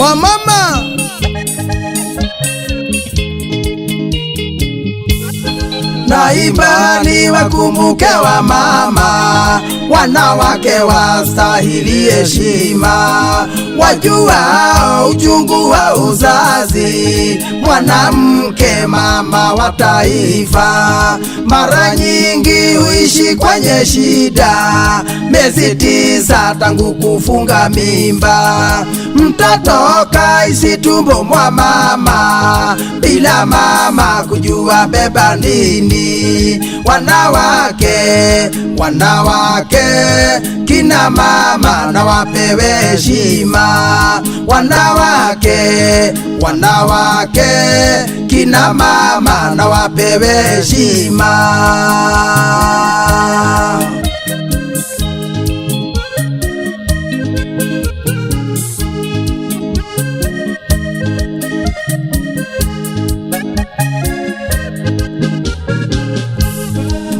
Wamama na imani wakumbuke wa mama, wanawake wastahili heshima, wajua uchungu wa uzazi, mwanamke mama wa taifa, mara nyingi huishi kwenye shida, miezi 9 tangu kufunga mimba, mtoto kaisi tumbo mwa mama, bila mama kujua beba nini. Wanawake, wanawake, kina mama na wapewe heshima. Wanawake, wanawake, kina mama na wapewe heshima.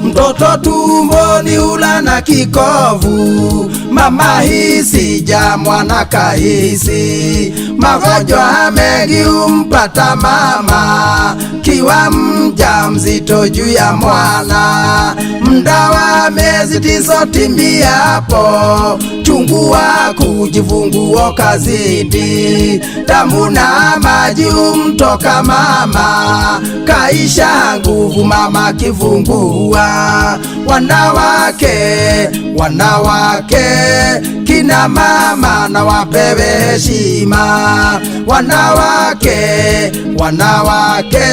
Mtoto tumboni hula na kikovu, mama hisi ja mwana kahisi, magonjwa mengi humpata mama, kiwa mjamzito juu ya mwana, muda wa miezi 9 timiapo, chungu wa kujifungua kazidi, damu na maji humtoka mama, kaisha nguvu mama kifungua. Wanawake, wanawake, kina mama na wapewe heshima. Wanawake, wanawake,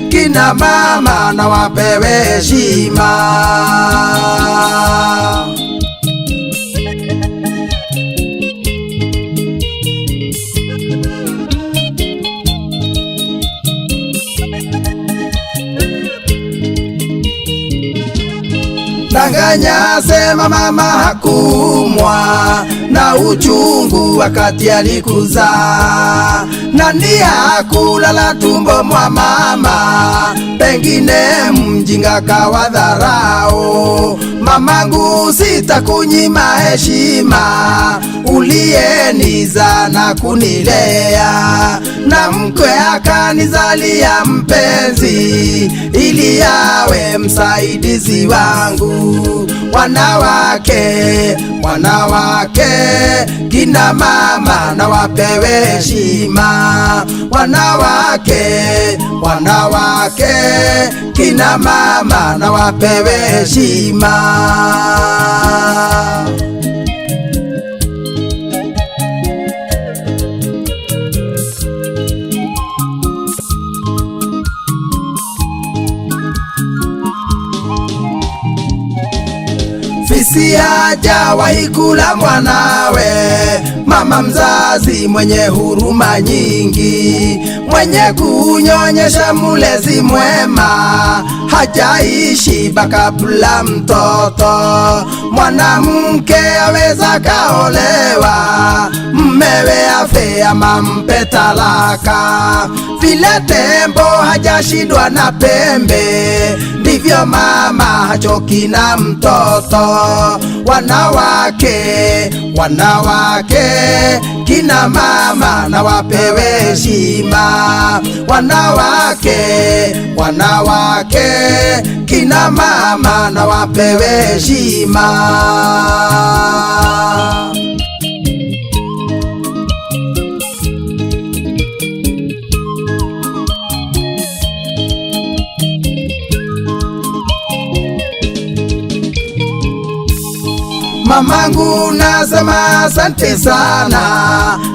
kina mama na wapewe heshima. Danganya sema mama hakumwa na uchungu wakati alikuzaa, nani hakulala tumbo mwa mama, pengine mjinga kawadharau. Mamangu sitakunyima heshima, uliyeniza na kunilea, na mkwe akanizalia mpenzi, ili awe msaidizi wangu. Wanawake, wanawake, kina mama na wapewe heshima. Wanawake, wanawake, kina mama na wapewe heshima. Fisi hajawahi kula mwanawe, mama mzazi mwenye huruma nyingi, mwenye kunyonyesha mulezi mwema, hajaishi kabla mtoto. Mwanamke aweza kaolewa, mmewe afe ama mpe talaka, vile tembo hajashindwa na pembe, ndivyo mama hachoki na mtoto. Wanawake, wanawake, kina mama na wapewe heshima. Wanawake, wanawake, kina mama na wapewe heshima. Mamangu nasema asante sana,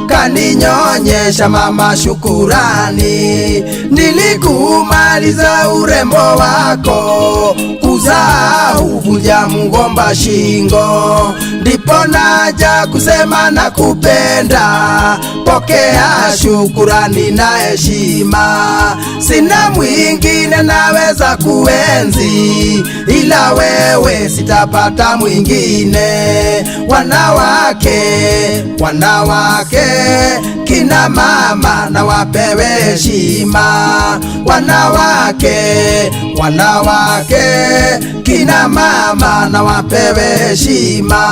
kaninyonyesha mama shukurani, nilikumaliza urembo wako, kuzaa huvunja mgomba shingo, ndipo naja kusema nakupenda, pokea shukurani na heshima, sina mwingine naweza kuenzi, ila wewe sitapata mwingine. Wanawake, wanawake, kina mama na wapewe heshima. Wanawake, wanawake, kina mama na wapewe heshima.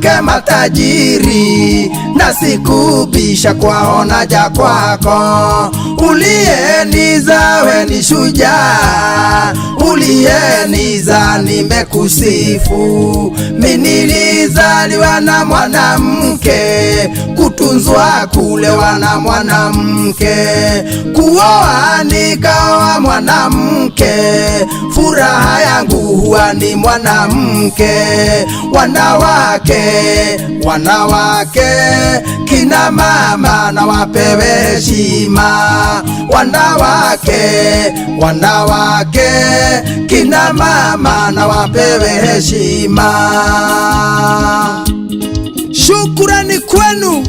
Wanawake matajiri na sikubisha kwaona ja kwako, uliyeniza we ni shujaa, uliyeniza nimekusifu. Mimi nilizaliwa na mwanamke, kutunzwa kulewa na mwanamke, kuoa nikaoa mwanamke, furaha yangu huwa ni mwanamke. Wanawake, wanawake, kina mama na wapewe heshima. Wanawake, wanawake, kina mama na wapewe heshima. Shukurani kwenu.